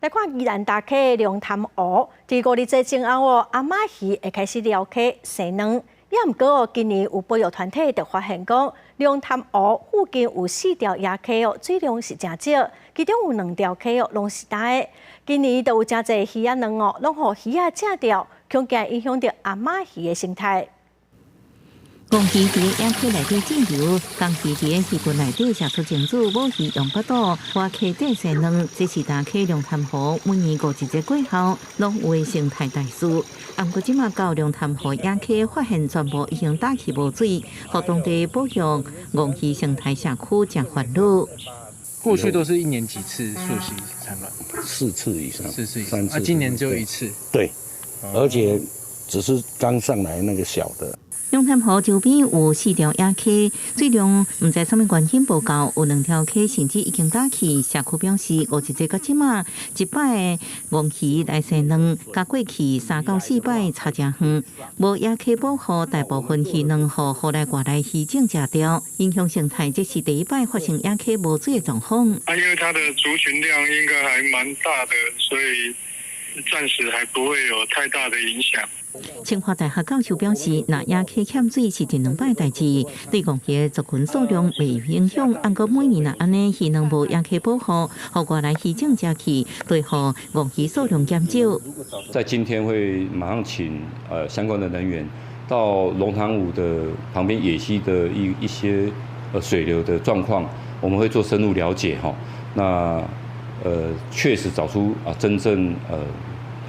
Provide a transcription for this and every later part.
來看宜蘭大溪龍潭湖，佇五日節前後哦，鮟鱇魚會開始寮溪生卵。也毋過哦，今年有保育團體就發現講，龍潭湖附近有四條野溪哦，水量是誠少，其中有兩條溪哦，攏是焦的。今年就有誠濟魚仔卵哦，攏予魚仔食掉，恐驚影響著鮟鱇魚的生態。魟魚佇野溪內底進游，公魚佇魚群內底食出精子，母魚用腹肚挖溪底生卵，這是大溪龍潭湖每年五一節過後攏有的生態大事。毋過這馬到龍潭湖野溪發現全部已經焦去無水，予當地保育魟魚生態社區誠煩惱。過去都是一年幾次溯溪產卵？四次以上，四次以上，三次。啊，今年只有一次。對，而且只是剛上來那個小的。龍潭湖周邊有四條野溪，水量毋知啥物原因無夠，有兩條溪甚至已經焦去。社區表示，五一節到這馬一擺魟魚來生卵，佮過去三到四擺差誠遠。無野溪保護，大部分魚卵予湖內外來魚種食掉，影響生態。這是第一擺發生野溪無水的狀況。啊，因為它的族群量應該還蠻大的，所以暫時還不會有太大的影響。清華大學教授表示，若野溪欠水是一兩擺代誌，對魟魚族群數量袂有影響。毋過每年若按呢魚卵無野溪保護，予外來魚種食去，會予魟魚數量減少。在今天會馬上請相關的人員到龍潭湖的旁邊野溪的一些水流的狀況，我們會做深入了解哈。那確實找出啊真正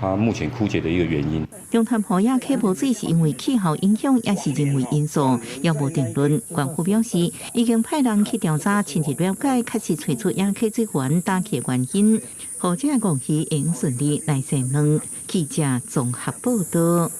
它目前枯竭的一個原因。龍潭湖野溪無水是因為氣候影響，抑是人為因素，猶無定論。縣府表示，已經派人去調查，深入了解，確實揣出野溪水源焦去的原因，予這魟魚會順利來生卵。記者綜合報道。